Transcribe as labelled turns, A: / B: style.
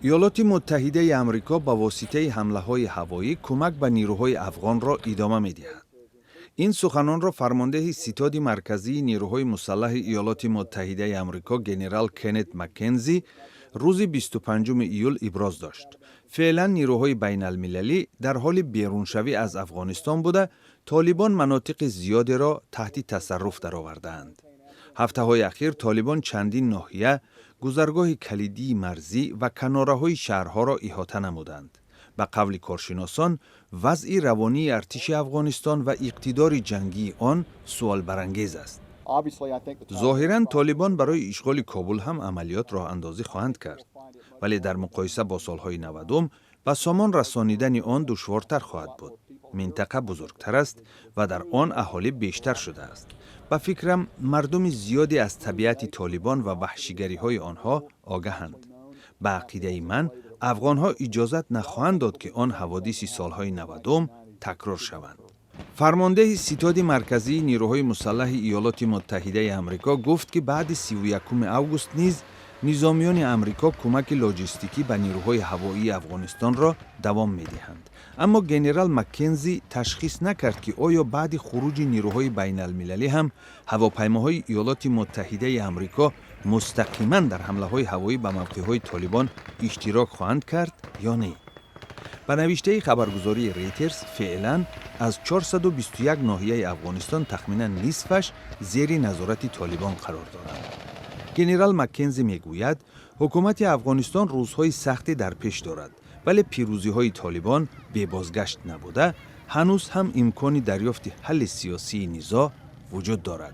A: Иёлоти Муттаҳидаи Амрико ба воситаи ҳамлаҳои ҳавоӣ кӯмак ба нирӯҳои афғонро идома медиҳад. Ин суханонро фармондеҳи Ситоди Марказии Нирӯҳои Мусаллаҳи Иёлоти Муттаҳидаи Амрико генерал Кеннет Маккензи рӯзи 25 июл иброз дошт. Феълан нирӯҳои байналмилалӣ дар ҳоли беруншавӣ аз Афғонистон буда, Толибон манотиқи зиёдеро таҳти тасарруф даровардаанд. Ҳафтаҳои ахир Толибон чандин ноҳия, гузаргоҳи калидии марзӣ ва канораҳои шаҳрҳоро иҳота намуданд. Ба қавли коршиносон, вазъи равонии артиши Афғонистон ва иқтидори ҷангии он суолбарангез аст. Зоҳиран, Толибон барои ишғоли Кобул ҳам амалиёт роҳандозӣ хоҳанд кард, вале дар муқоиса бо солҳои 90-ум ба сомон расонидани он душвортар хоҳад буд. Минтақа бузургтар аст ва дар он аҳолӣ бештар шудааст. Ба фикрам, мардуми зиёде аз табиати Толибон ва ваҳшигариҳои онҳо огаҳанд. Ба ақидаи ман, афғонҳо иҷозат нахоҳанд дод, ки он ҳаводиси солҳои 90-ум такрор шаванд. Фармондеҳи Ситоди Марказии Нирӯҳои Мусаллаҳи Иёлоти Муттаҳидаи Амрико гуфт, ки баъди 31 август низ низомиёни Амрико кӯмаки лоҷистикӣ ба нирӯҳои ҳавоии Афғонистонро давом медиҳанд. Аммо генерал Маккензи ташхис накард, ки оё баъди хуруҷи нирӯҳои байналмилалӣ ҳам ҳавопаймоҳои Иёлоти Муттаҳидаи Амрико мустақиман дар ҳамлаҳои ҳавоӣ ба мавқеъҳои Толибон иштирок хоҳанд кард ё не. Ба навиштаи хабаргузории Рейтерс, феълан аз 421 ноҳияи Афғонистон тахминан нисфаш зери назорати Толибон қарор доранд. Генерал Маккензи мегӯяд, ҳукумати Афғонистон рӯзҳои сахте дар пеш дорад, вале пирӯзиҳои Толибон бебозгашт набуда, ҳанӯз ҳам имкони дарёфти ҳалли сиёсии низоъ вуҷуд дорад.